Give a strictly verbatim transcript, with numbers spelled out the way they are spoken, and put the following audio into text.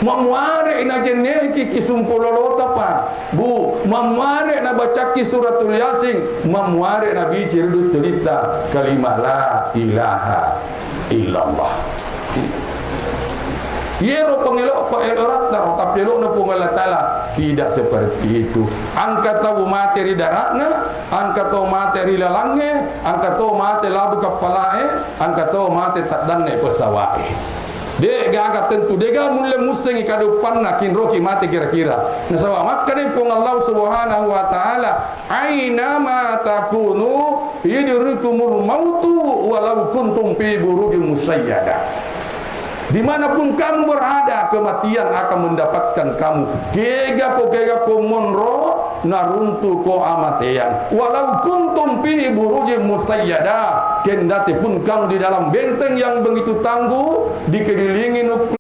Mamuare najenneki ki sumpulolota, Pak. Bu, mamuare nabacakki suratul Yasin, mamuare nabici ri duttulita kalimah la ilaha illallah. Yero pengelo, pengelo ratta, tapi elokna Puang Allah Ta'ala. Tidak seperti itu. Engka tau mate ri daratna, engka tau mate ri lalangnge, engka tau mate labu kappalae, engka tau mate taddanne pesawa'e. De' gaga tentu, de' gaga mulle mussengi kaduppanna kinroki mate kira-kira. Nasaba' makkeda Puang Allah Subhanahu wa Ta'ala, "Aina ma takunu yudrikumul mautu walau kuntum fi burujin musyayyadah." Dimanapun kamu berada, kematian akan mendapatkan kamu. Kega ko, kega ko monro, naruntu ko amatean. Walau kuntum fi burujin musyayyadah, kendati pun kamu di dalam benteng yang begitu tangguh, dikelilingi nuklir